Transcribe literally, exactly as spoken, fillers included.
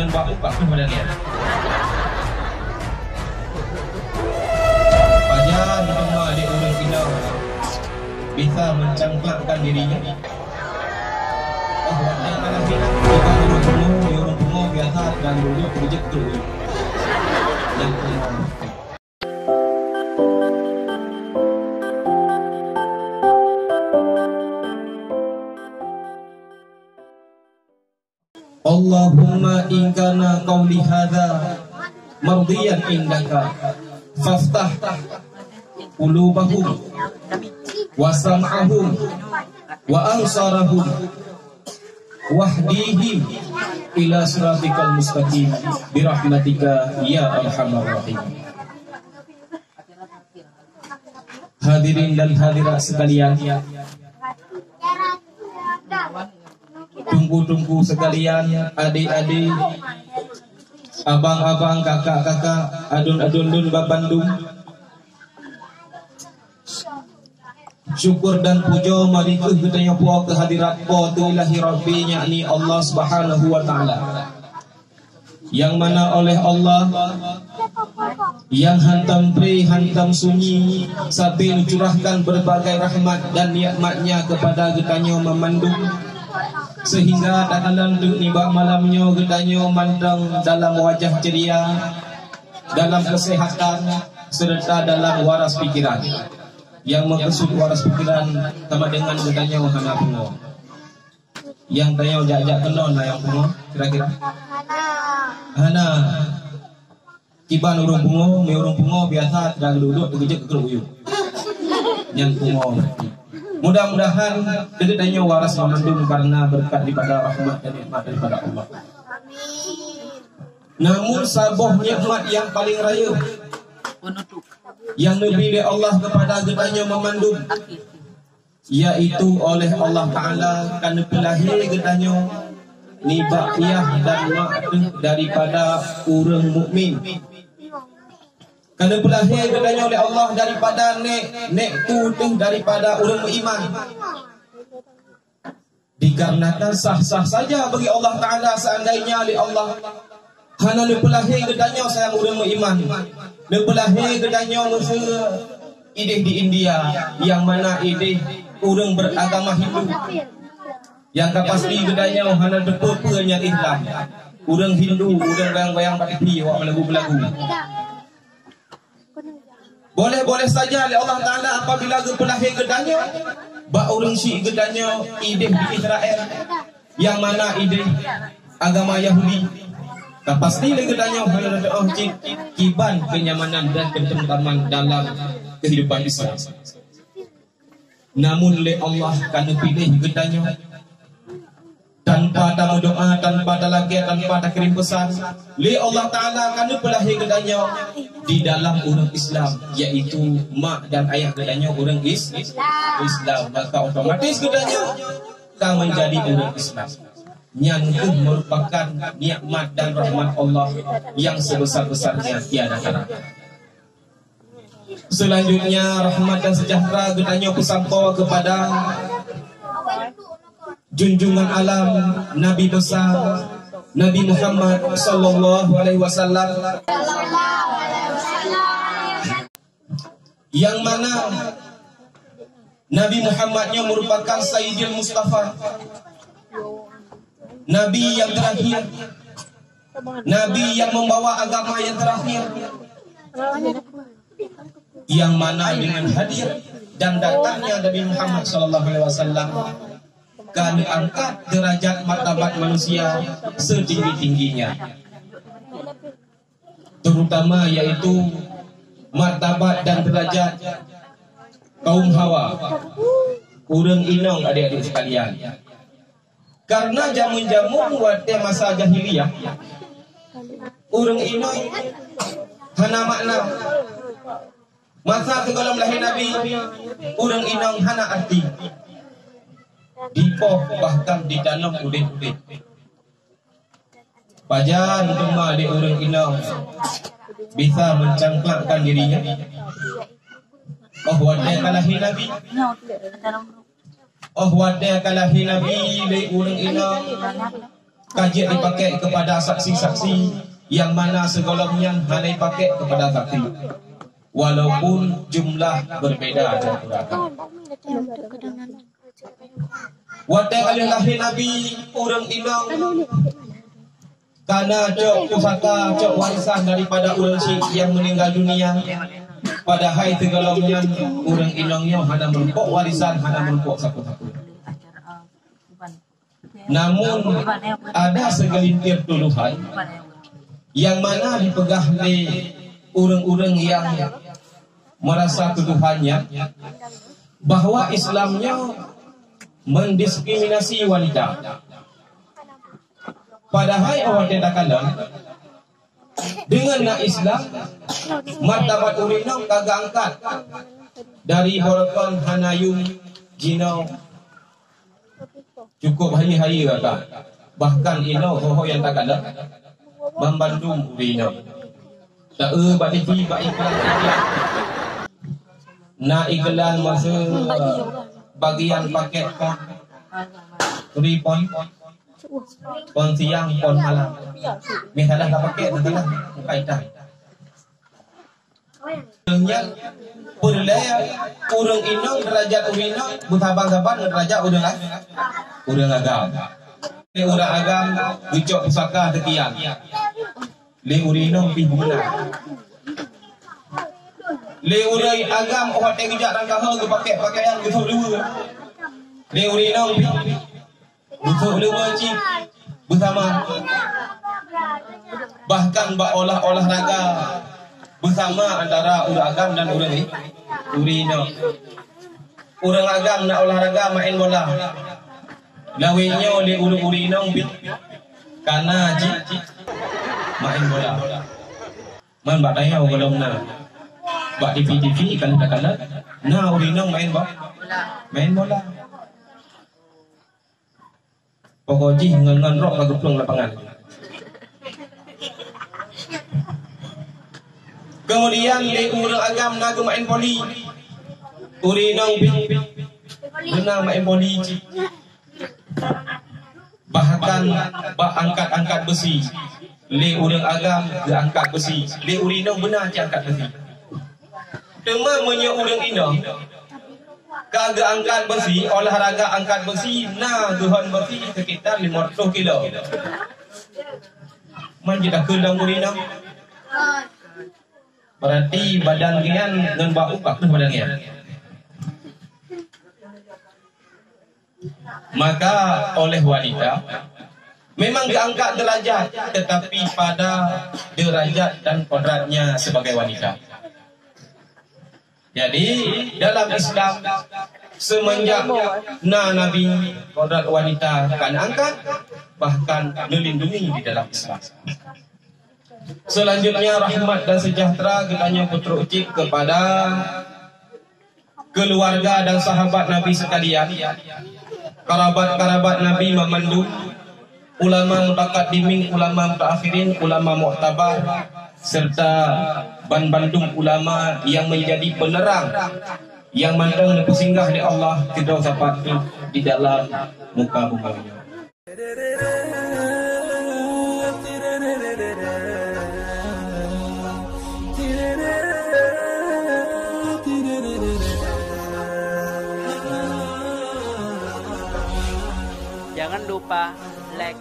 Bak upah pun pada niat. Pajan teuma di ureueng inong bisa mencangklakkan dirinya. Oh, watèe ka lahé, kita ureueng pungo, ureueng pungo biasa dan duduk beujeuet tu. Dan pungo. Allahumma in kana qauli hadza mardiyan indaka, faftah qulubahum wa sam'ahum wa absarahum wahdihim ila siratikal mustaqim birahmatika ya arhamar rahimin. Hadirin dan hadirat sekalian, teungku-teungku sekalian, adik-adik, abang-abang, kakak-kakak, aduen-aduen lôn ban bandum. Syukur dan pujoe mari kheueh geutanyoe po keu hadirat Po teu Ilahi Rabbi, yakni Allah Subhanahu wa Ta'ala. Nyang mana oleh Allah nyang hantom pri, hantom sunyi, sabe neucurahkan berbagai rahmat dan nikmat-Nya kepada geutanyoe meumandum, sehingga takalon teuk nibak malam nyoe geutanyoe mantong dalam wajah ceria, dalam kesehatan, serta dalam waras pikiran. Nyang meukeusud waras pikiran sama dengan geutanyoe hana pungo. Nyang tanyoe jak-jak keunoe na nyang pungo, kira-kira? Hana. Kiban ureueng pungo, meu ureueng pungo biasa dan duduk beujeuet keu uyueng. Nyang pungo. Mudah-mudahan geutanyoe waras meumandum karena berkat daripada rahmat dan nikmat daripada Allah. Namun saboh nikmat nyang paleng rayeuk nyang neubri lé Allah kepada geutanyoe meumandum, yaitu oleh Allah Ta'ala ka neupeulahé geutanyoe nibak yah dan mak teuh daripada ureueng mukmin. Ka neupeulahé geutanyoe lé Allah daripada nék, nék tu teuh daripada ureueng meuiman. Dikarenakan sah-sah saja bagi Allah Ta'ala seandainya lé Allah hana neupeulahé geutanyoe sayang ureueng meuiman. Neupeulahé geutanyoe meuseu idéh di India, nyang mana idéh ureueng beragama Hindu. Nyang ka pasti geutanyoe hana teupeue peue nyang Islam. Ureueng Hindu, ureueng goyang-goyang bak tepi awak meulagu-meulagu. Boleh-boleh saja lé Allah Ta'ala apabila geupeulahé geutanyoe bak ureueng syik geutanyoe idéh di Israel, nyang mana idéh agama Yahudi. Ka pasti lé geutanyoe hana teu'oh cit kiban kenyamanan dan ketentraman dalam kehidupan Islam. Namun lé Allah ka neupiléh geutanyoe tanpa tameudoa, tanpa talakée, tanpa takirém peusan. Lé Allah Ta'ala ka neupeulahé geutanyoe di dalam ureueng Islam, yaitu mak dan ayah geutanyoe ureueng Is-, Islam. Maka otomatis geutanyoe ka menjadi ureueng Islam. Nyan kheueh merupakan nikmat dan rahmat Allah yang sebesar-besarnya tiada tara. Selanjutnya, rahmat dan sejahtera geutanyoe peusampoe kepada junjungan alam Nabi besar Nabi Muhammad sallallahu alaihi wasallam, yang mana Nabi Muhammad nyoe merupakan Sayyidil Mustafa, Nabi yang terakhir, Nabi yang membawa agama yang terakhir, yang mana dengan hadir dan datangnya Nabi Muhammad sallallahu alaihi wasallam ka neuangkat derajat martabat manusia setinggi-tingginya, terutama yaitu martabat dan derajat kaum hawa, ureueng inong, adik-adik sekalian. Karena jameun-jameun watée masa jahiliyah, ureueng inong hana makna. Masa sigohlom lahé Nabi, ureueng inong hana arti. Dipoh bahkan ditanoh udeb-udeb. Pajan teuma di ureueng inong bisa mencangklakkan dirinya? Oh, watée ka lahé Nabi. Oh, watée ka lahé Nabi lé ureueng inong, ka jeuet dipakai kepada saksi-saksi nyang mana sigohlom nyan hana dipakai kepada saksi, walaupun jumlah berbeda dan beragam. Watée ka lheueh lahé Nabi, ureuëng inong ka na cok pusaka, cok warisan daripada ureuëng syik nyang meuninggai dunia. Padahai sigohlom nyan ureuëng inong nyoe hana meurumpok warisan, hana meurumpok sapeue-sapeue. Namun, ada segelintir tuduhan nyang mana dipeugah lé ureuëng-ureuëng nyang meurasa tuduhan nyan bahwa Islam nyoe mendiskriminasi wanita. Padahai awak teuka lom, deungon na Islam, martabat ureuëng inong ka geuangkat dari barokon hana yum jinoe cukup hai-hai gata. Bahkan inoe ho-ho nyang takalon, banmandum ureuëng inong. Taeu bak T V, bak iklan. Na iklan masa bagian paket pon, free pon, pon siang, pon malam. Misalah ka paket, misalah bukai tah. Nyan peureulée ureuëng inong, derajat ureuëng inong beusaban-saban ngon derajat ureuëng a-, ureuëng agam. Lé ureuëng agam geucok pusaka seukian, lé ureuëng inong pih beuna. Lé ureuëng agam óh watée geujak rangkaho geupakék pakaian geusok luweue, lé ureuëng inong pih beusok luweue cit beusama. Bahkan bak olah-olah raga beusama antara ureuëng agam dan ureuëng i-, ureuëng inong. Ureuëng agam na olahraga maén bola. Lawét nyoe lé ureuëng-ureuëng inong pih kana jih maén bola. Man bak tanyoe gohlom na. Bak T V-T V kan takalon na ureuëng inong maén bo-, maén bola. Pokok jih ngon-ngon rok ka geuplueng lapangan. Kemudian lé ureuëng agam na geumaén voli. Ureuëng inong pih beuna maén voli cit. Bahkan bak angkat-angkat beusi. Lé ureuëng agam geuangkat beusi. Lé ureuëng inong beuna cit angkat beusi. Teuma meunyoe ureuëng inong ka geuangkat beusi, olahraga angkat beusi, na geuhon beusi sekitar lima ratus kilo. Man jeuet takheun lom ureuëng inong. Berarti badan geuhnyan ngon bak upak tu badan geuhnyan. Maka oleh wanita memang diangkat derajat, tetapi pada derajat dan kodratnya sebagai wanita. Jadi, dalam Islam, semenjak na Nabi, kodrat wanita kan angkat, bahkan melindungi di dalam Islam. Selanjutnya, rahmat dan sejahtera geutanyoe peutrok cit kepada keluarga dan sahabat Nabi sekalian, karabat-karabat Nabi mamandum, ulama mutakaddimin, ulama mutaakhirin, ulama muktabar, serta banmandum ulama yang menjadi penerang yang mantong neupeusinggah lé Allah keudroe sapat di dalam muka bumoe nyoe. Jangan lupa like,